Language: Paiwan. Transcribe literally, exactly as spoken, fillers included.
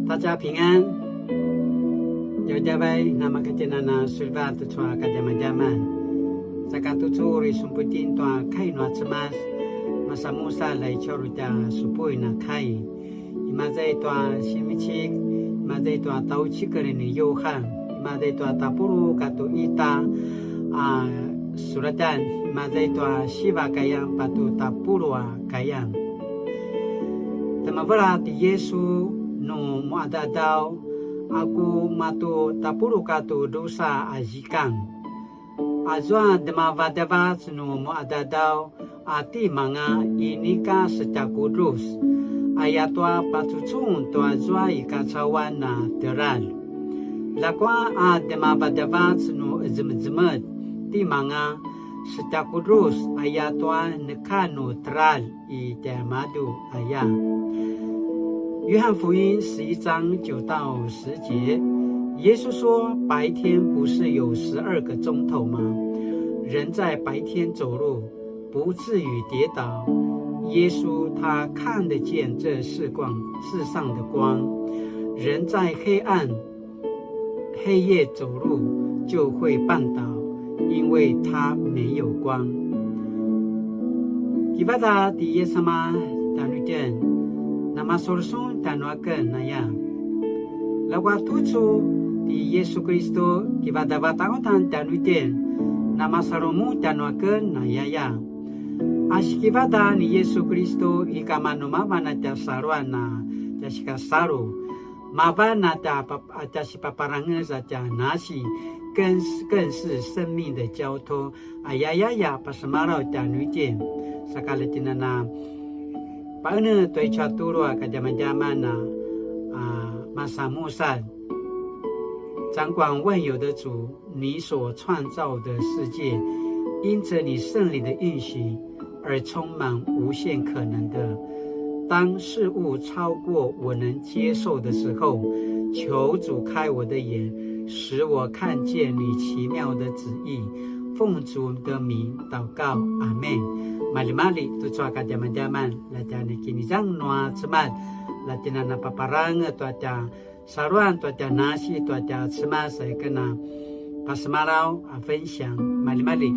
大家平安. Djavadjavay, namakatjinana sulvat tucu a kadjamadjaman. Saka tucu uri sumputin tua kai nua Cemas, masanmusalj a i tjauri tja supuin a kai. Imaza i tua Simicik, imaza i tua tjaucikel ni Yuhan, imaza i tua tapuluq katua ita a suratan, imaza i tua siva kayan patje tapuluq a kayan. Temevela ti Yisu nu muqadaqadaw, a ku matje tapuluq katua drusa a zikang. Azua demavadavac nu muqadaqadaw a timanga inika setjakudrus, ayatua pacucun tua zua i kacauan a teljar. Ljakua a demavadavac nu qezemezemetj timanga setjakudrus, ayatua neka nu teljar i tjaimadju aya. 约翰福音十一章九到十节，耶稣说：“白天不是有十二个钟头吗？人在白天走路，不至于跌倒。”耶稣他看得见这世光，世上的光。人在黑暗 黑夜走路就会绊倒，因为他没有光。Kivadaq ti Yesu a tjanuitjen, namasalu sun tjanuaken aya. Ljakua tucu ti Yesu Kiristu, kivadaq a tjanuitjen, namasalu mun tjanuaken aya. A sikivadaq ni Yesu Kiristu, ika manu mavan a tja saluan a tja sikasalu, mavan a tja pap-, a tja sipaparangez a tja nasi, 更是，更是生命的交通。Ayayaya, pasemalaw tjanuitjen. Saka lja tjen a na paqenetj tua i tjatulu a kadjamadjaman a, a, masanmusalj. 掌管万有的主，你所创造的世界，因着你圣灵的运行， 而充满无限可能的。当事物超过我能接受的时候，求主开我的眼，使我看见你奇妙的旨意。奉主的名祷告，阿们。Maljimalji, tucu a kadjamadjaman, lja tja ni kinizang nua Cemas, lja tjen a na paparangez tua tja saluan tua tja nasi tua tja Cemas, aya ken a pasemalaw a 分享, maljimalji.